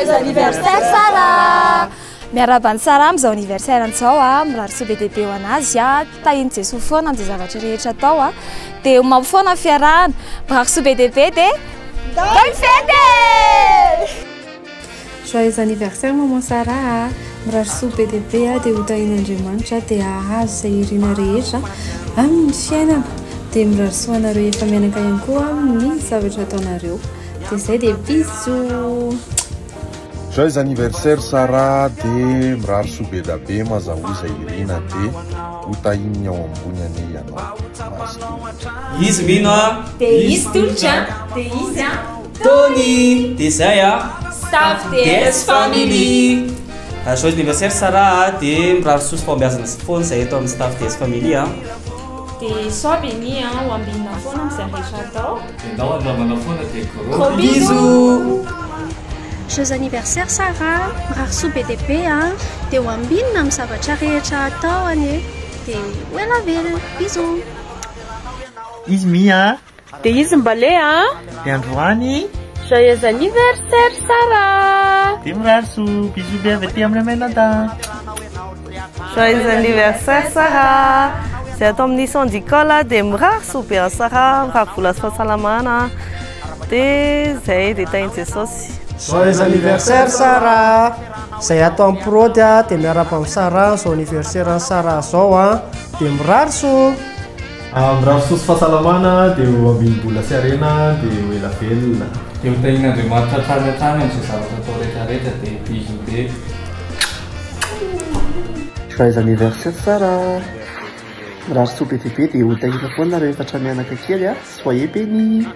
Joyeux anniversaire Sarah! Miarahaba an'i Sarah amin'izao anniversaire-ny izao a, mirary soa be dia be ho an'azy a, tahin'i Jesoa foana amin'izay zavatra rehetra atao a, dia ho mamy foana ny fiarahana, mirary soa be dia be dia bonne fête e! Joyeux anniversaire maman Sarah a! Mirary soa be dia be a, dia ho tahin'Andriamanitra dia hahazo izay irina rehetra amin'ny fiainana, dia mirary soa anareo efa mianaka ihany koa amin'ny zavatra ataonareo. Dia zay dia bisous. Joyeux anniversaire Sarah de mirary soa be da be mazahoa izay irina de ho tahin'ny ao ambony anie ianao mazotoa. Izy mino a. Dia izy tolotra a. Dia izy a. Tony. Dia izay a. Staff DS Family. Joyeux anniversaire Sarah a, dia mirary soa sy fahombiazana foana izay eto amin'ny Staff DS Family a. Dia sois béni a, ho ambinina foana amin'izay rehetra atao. Dia ndao andramana foana dia gros bisous. Joyeux anniversaire Sarah, mirary soa be dia be a, dia ho ambinina amin'ny zavatra rehetra atao anie, dia ho ela velona, bisous. Izy mi a. Dia izy mbale a. Dia androany. Joyeux anniversaire Sarah. Dia mirary soa, bisous be avy aty amin'ny Aminada. Joyeux anniversaire Sarah! Izay ato amin'ny Sandicole dia mirary soa be an'i Sarah, mirary vola sy fahasalamana dia izay dia tahin'i Jesosy. Joyeux anniversaire Sarah! Izay ato amin'ny prod dia miarahaba amin'i Sarah amin'izao anniversaire an'i Sarah izao dia mirary soa! Mirary soa sy fahasalamana dia ho ambin'ny-bola sy harena dia ho ela velona. Dia ho tahian'Andriamanitra hatrany hatrany amin'izay zavatra atao rehetra rehetra dia bisous be. Joyeux anniversaire Sarah! Mirary soa be dia be dia ho tahiana foana nareo efatra mianaka kely a! Soyez bénis!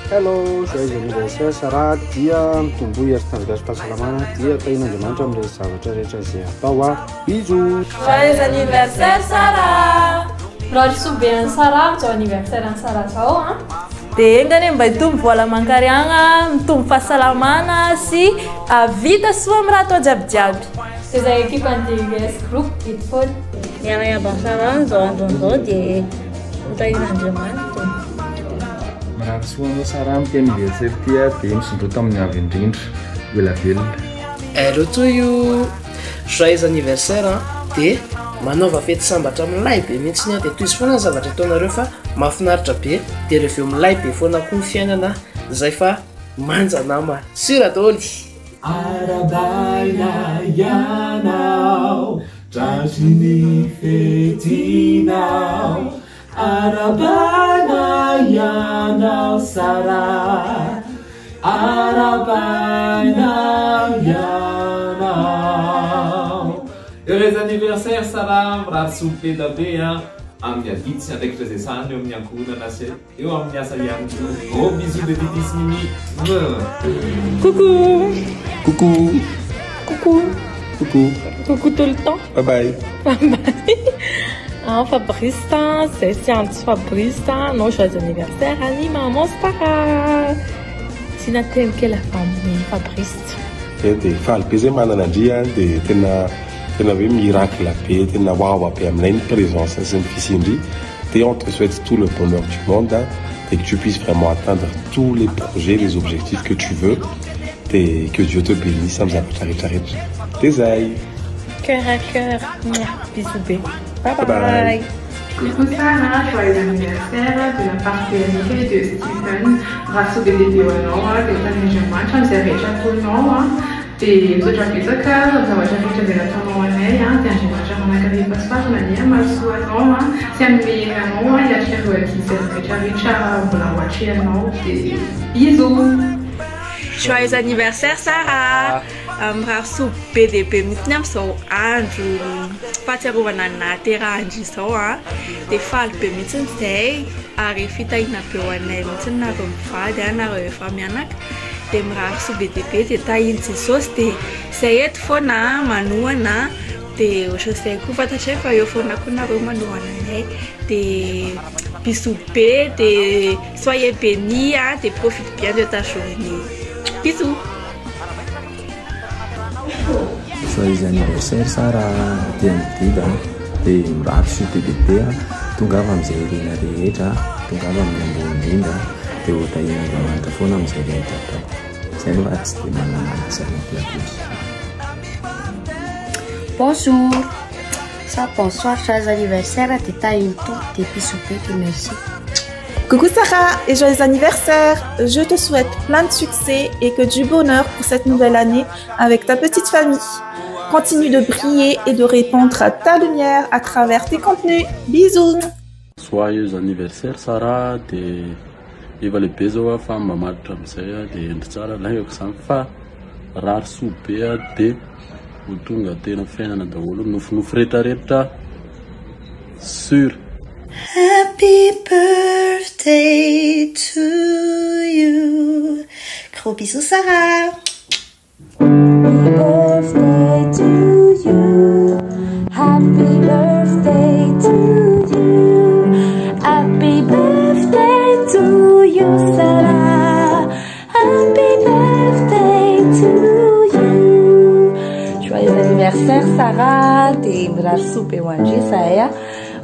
Hello, joyeux anniversaire Sarah dia mitomboa hery tanjaka sy fahasalamana dia tahian'Andriamanitra amin'ireo zavatra rehetra izay atao a! Bisous! Joyeux anniversaire Sarah! Mirary soa be an'i Sarah amin'izao anniversaire an'i Sarah izao an! Dia enga anie mba hitombo vola aman-kariagna, mitombo fahasalamana sy hahavita soa amin'ny raha atao jiaby jiaby. Dia izay ekipan'ny DUS group eto foana. Miarahaba an'i Sarah amin'izao androny izao dia ho tahian'Andriamanitra e. Mirary soa anao Sarah amin'ity anniversaire ity a, dia misondrota amin'ny avo indrindra. Ho ela velona. Hello to you! Joyeux anniversaire an! Dia manaova fety sambatra milay be mihitsiny an! Dia tohizo foana ny zavatra ataonareo fa mahafinaritra be, dia reveo milay be foana koa ny fiainana zay fa manja nama! Sur daholo! Arabaina ianao tratry ny fetinao Arabaina ianao Sarah Arabaina ianao Heureux anniversaire Sarah, mirary soa be da be an, amin'ny adidy sy andraikitra izay sahany eo amin'ny ankohonana sy eo amin'ny asa ihany koa. Gros bisous de Titi sy Mimi. Coucou. Coucou. Coucou. Coucou. Coucou tout le temps. Bye bye. Bye bye. Ah, Fabrice, zay sy Antso Fabrice, anao joyeux anniversaire an'i maman Sarah. Tiana teny kely avy amin'i Fabrice. Dia dia faly be zay manana an-dry an, dia tena tena hoe miracle be, tena wawa be aminay ny présence sy ny fisian-dry, dia on te souhaite tout le bonheur du monde an, dia que tu puisses vraiment atteindre tous les projets, les objectifs que tu veux, dia que Dieu te bénisse amin'ny zavatra rehetra rehetra. Dia zay! Cœur à cœur, mouah, bisous be. Bye bye. Coucou Sarah, joyeux anniversaire de la part de Annick et de Stephen. Mirary soa be dia be ho anao dia ho tahin'Andriamanitra amin'izay rehetra atolonao dia misaotra betsaka amin'ny zavatra rehetra izay nataonao anay dia Andriamanitra manankarem-pahasoavana anie hamaly soa anao sy hanome hery anao hiatrika ireo adidy izay rehetra rehetra mbola ho atrehanao dia bisous. Joyeux anniversaire Sarah! Mirary soa be dia be mihitsy amin'izao andro fahatsiarovana ny nahaterahan-dry izao an! Dia faly be mihitsy izahay ary fitahiana be ho anay mihitsy nareo mivady an, nareo efa mianaka dia mirary soa be dia be dia tahian'i Jesosy dia izay eto foana manohana dia ohatran'izay koa fantatray fa eo foana koa nareo manohana anay dia bisous be dia soyez bénis an, dia profite bien de ta journée bisous. Joyeux anniversaire Sarah aty amin'ny Dida a, dia mirary soa be dia be a, tongava amin'izay irina rehetra, tongava amin'ny ambony indrindra, dia ho tahian'Andriamanitra foana amin'izay rehetra atao. Zay aloha tsy dia manana lazaina be loatra. Bonjour sa bonsoir, joyeux anniversaire dia tahin'ny Tompo dia bisous be dia merci. Coucou Sarah et joyeux anniversaire! Je te souhaite plein de succès et que du bonheur pour cette nouvelle année avec ta petite famille. Continue de briller et de répandre ta lumière à travers tes contenus. Bisous! Joyeux anniversaire Sarah de efa lehibe zao aho fa mba matotra amizay aho de hendry tsara laingako zany fa rary soa be aho de ho tonga tena fiainana daholo nofinofy retraretra sur. Happy birthday to you Gros bisous Sarah. Happy birthday to you. Happy birthday to you. Happy birthday to you, Sarah. Happy birthday to you. Joyeux anniversaire Sarah dia mirary soa be ho an-dry izahay a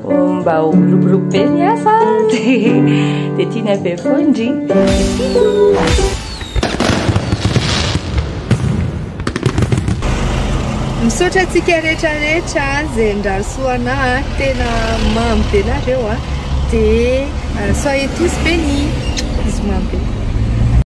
mba ho miroborobo be ny asa dia dia tianay be foana ndry bisous. Misaotra antsika rehetra rehetra izay nirary soa anah tena mamy be nareo a dia soyez tous bénis bisous mamy be.